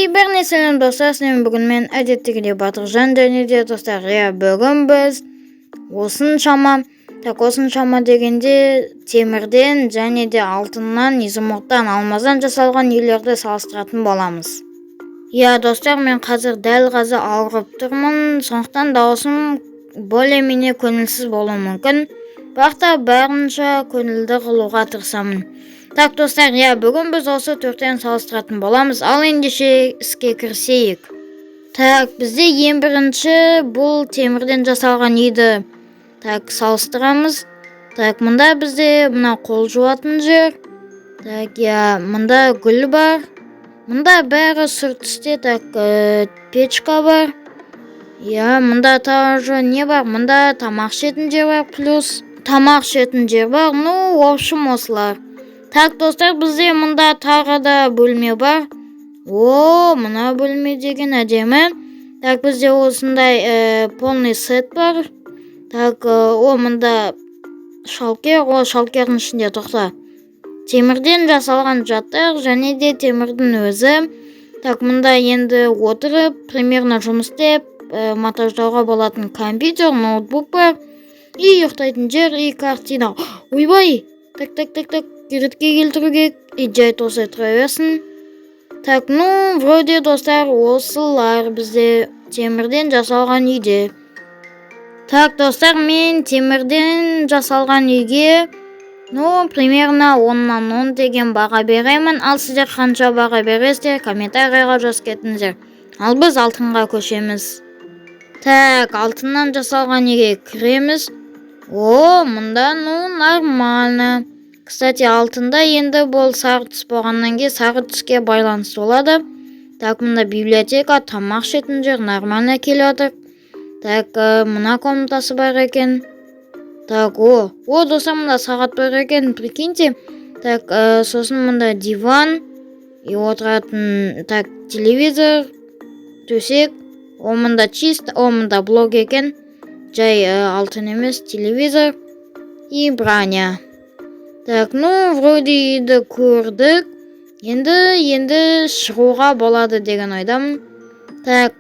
И бәріне сәлем, достар! Сіздермен бүгін мен, әдеттегідей, Батыржан. Және де, достар, иә, бүгін біз осыншама, так, осыншама дегенде, темірден және де алтыннан, изумрудтан, алмаздан жасалған үйлерді салыстыратын боламыз. Иә, достар, мен қазір, дәл қазір ауырып тұрмын, сондықтан дауысым более-менее көңілсіз болуы мүмкін, бірақ та барынша көңілді қылуға тырысамын. Так, достар, иә, бүгін біз осы төртеуін салыстыратын боламыз. Ал ендеше іске кірісейік. Так, бізде ең бірінші бұл темірден жасалған үйді, так, салыстырамыз. Так, мында бізде мына қол жуатын жер. Так, иә, мында гүл бар, мында бәрі сұр түсте. Так, печка бар, иә, мында тоже не бар? Мында тамақ ішетін жер бар, плюс тамақ ішетін жер бар. Ну, в общем, осылар. Так, достар, бізде мында тағы да бөлме бар. О, мына бөлме деген әдемі. Так, бізде осындай полный сет бар. Так, о, мында шалкер. О, шалкердің ішінде, тоқта, темірден жасалған жаттар және де темірдің өзі. Так, мында енді отырып, примерно жұмыс істеп, монтаждауға болатын компьютер, ноутбук бар и ұйықтайтын жер и картина. Ойбай, так, так, так, так, ретке келтіру керек. И жай осылай тұра берсін. Так, ну, вроде, достар, осылар бізде темірден жасалған үйде. Так, достар, мен темірден жасалған үйге, ну, примерно 10-нан 10 деген баға беремін. Ал сіздер қанша баға бересіздер, комментарийға жазып кетіңіздер. Ал біз алтынға көшеміз. Так, алтыннан жасалған үйге кіреміз. О, мында, ну, нормально. Кстати, алтында енді бұл сары түс болғаннан кейін сары түске байланысты болады. Так, мында библиотека, тамақ ішетін жер, нормально келіп жатыр. Так, мына комнатасы бар екен. Так, о, о, достар, мында сағат бар екен, прикиньте. Так, сосын мында диван и отыратын, так, телевизор, төсек. О, мында чисто, о, мында блок екен. Жай алтын емес, телевизор и броня. Так, ну, вроде үйді көрдік. Енді шығуға болады деген ойдамын. Так,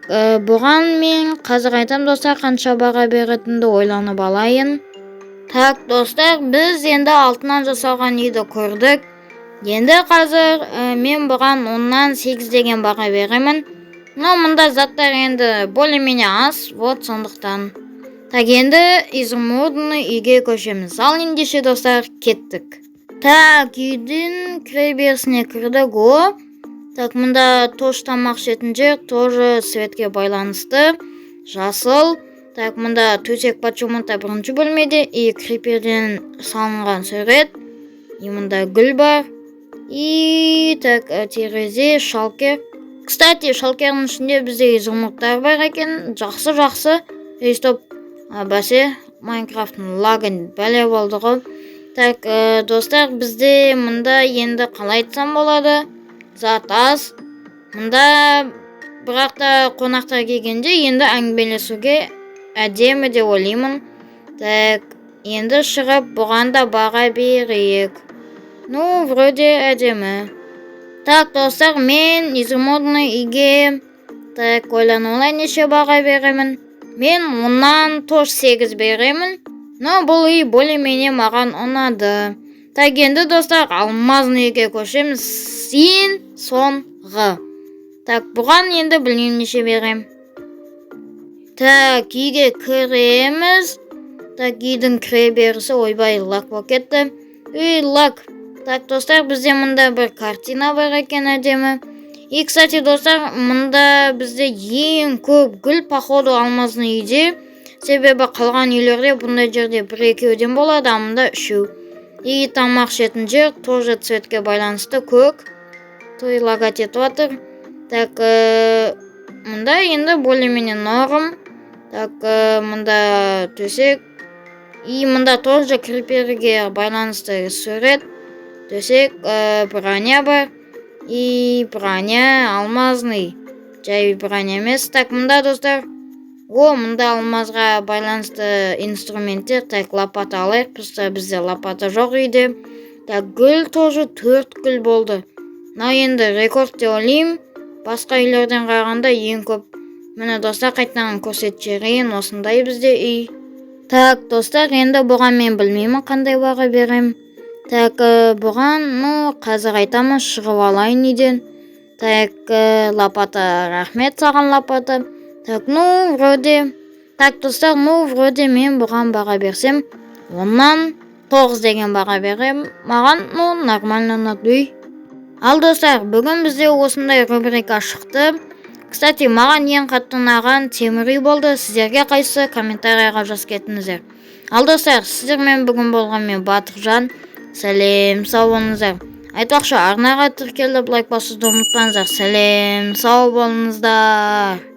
бұған мен қазір айтам, достар, қанша баға беретінімді ойланып алайын. Так, достар, біз енді алтыннан жасалған үйді көрдік. Енді қазір мен бұған 10-нан 8 деген баға беремін. Но мында заттар енді более-менее аз, вот сондықтан. Так, енді изумрудный үйге көшеміз. Ал ендеше, достар, кеттік. Так, үйдің кіреберісіне кірдік. О, так, мында тоже тамақ ішетін жер, тоже цветке байланысты. Жасыл. Так, мында төсек почему-то бірінші бөлмеде и криперден салынған сурет. И мында гүл бар. И так, терезе, шалкер. Кстати, шалкердің ішінде бізде изумрудтар бар екен. Жақсы, жақсы. Ей, стоп. А, бәсе, Майнкрафттың лагы бәле болды ғой. Так, достар, бізде мында енді қалай айтсам болады? Зат аз. Мында бірақ та қонақтар келгенде енді әңгімелесуге әдемі деп ойлаймын. Так, енді шығып бұған да баға берейік. Ну, вроде әдемі. Так, достар, мен изумрудный үйге, так, ойланып алайын, неше баға беремін. Мен 10-нан тоже 8 беремін. Но бұл үй более-менее маған ұнады. Так, енді, достар, алмазный үйге көшеміз. Ең соңғы. Так, бұған енді білмеймін, неше берем. Так, үйге кіреміз. Так, үйдің кіре берісі, ойбай, лаг болып кетті. Үй, лаг. Так, достар, бізде мында бір картина бар екен әдемі. И, кстати, достар, мында бізде ең көп гүл, походу, алмазный үйде. Себебі қалған үйлерде бұндай жерде бір екеуден болады, а мында үшеу. И тамақ ішетін жер тоже цветке байланысты, көк. Той, лагать етіп жатыр. Так, мында енді более-менее норм. Так, мында төсек. И мында тоже криперге байланысты сурет. Төсек, броня бар. И броня алмазный. Жай броня емес. Так, мында, достар. О, мында алмазға байланысты инструменттер. Так, лопата алайық. Просто бізде лопата жоқ үйде. Так, гүл тоже, төрт гүл болды. Мынау енді рекорд деп ойлаймын. Басқа үйлерден қарағанда ең көп. Міне, достар, қайтадан көрсетіп жіберейін, осындай бізде үй. Так, достар, енді бұған мен білмеймін, қандай баға беремін. Так, бұған, ну, қазір айтамын, шығып алайын үйден. Так, лопата, рахмет саған, лопата. Так, ну, вроде, так, достар, ну, вроде мен бұған баға берсем, 9/10 деген баға беремін. Маған, ну, нормально ұнады үй. Ал, достар, бүгін бізде осындай рубрика шықты. Кстати, маған ең қатты ұнаған темір үй болды. Сіздерге қайсысы, комментарийға жазып кетіңіздер. Ал, достар, сіздермен бүгін болған мен, Батыржан. Сәлем, сау болыңыздар. Айтпақшы, арнаға тіркеліп, лайк басуды ұмытпаңыздар. Сәлем, сау болыңыздар.